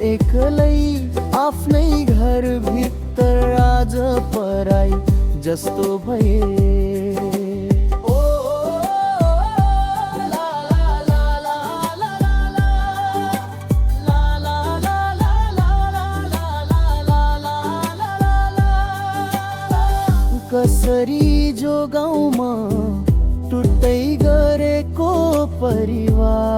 एक्लै आफ्नै घर भित्र आज पराई जस्तो भए। कसरी जो गाउँमा टुट्दै गरेको परिवार,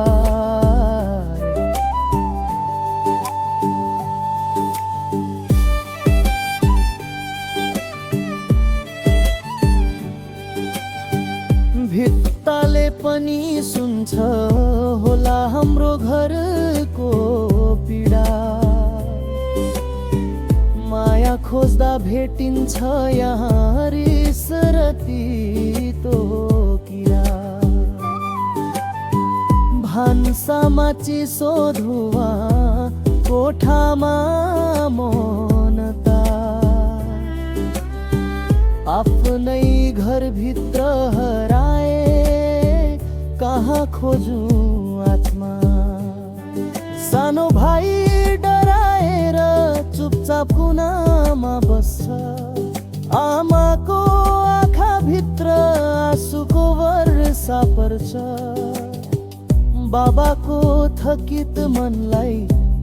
भित्ताले पनि सुन्छ होला हाम्रो घरको पीडा। माया खोज्दा भेटिन्छ यहाँ रिस र तीतो किरा। भान्सामा चिसो धुवा, कोठामा मौनता, आफ्नै घरभित्र हराए कहाँ खोजु आत्मा। सानो भाइ डराएर चुपचाप कुनामा बस्छ, आमाको आँखाभित्र आँसुको वर्षा पर्छ। बाबाको थकित मनलाई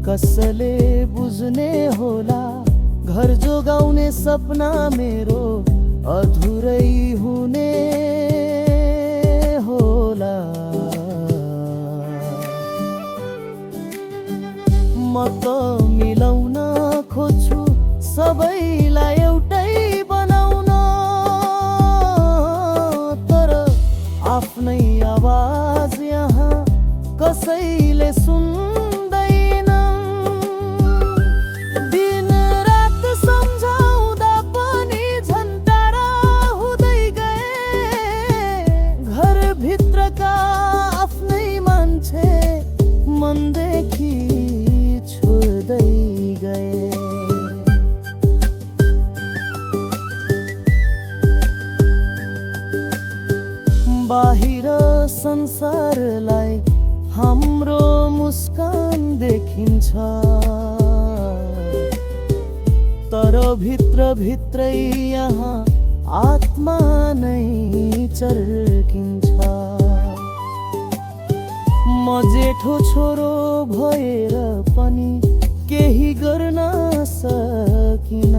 कसले बुझ्ने होला, घर जोगाउने सपना मेरो अधुरै हुने होला। म त मिलाउन खोज्छु सबैलाई एउटै बनाउन, तर आफ्नै आवाज यहाँ कसैले सुन्दैन। दिन रात सम्झाउँदा पनि झन् टाढा हुँदै गए, घरभित्रका आफ्नै मान्छे मनदेखि छोड्दै गए। बाहिर संसारलाई हाम्रो मुस्कान देखिन्छ, तर भित्र भित्रै यहाँ आत्मा नै चर्किन्छ। म जेठो छोरो भएर पनि केही गर्न सकिन,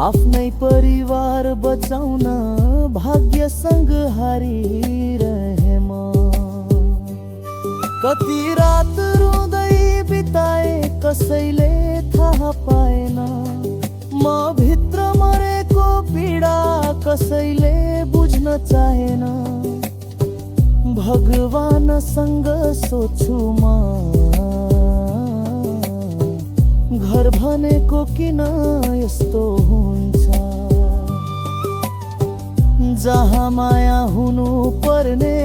आफ्नै परिवार बचाउन भाग्यसँग हारिरहे म। कति रात रुँदै बिताए कसैले थाहा पाएन, म भित्र मरेको पीडा कसैले बुझ्न चाहेन। भगवानसँग सोच्छु म, घर भनेको किन यस्तो हुन्छ, जहाँ माया हुनु पर्ने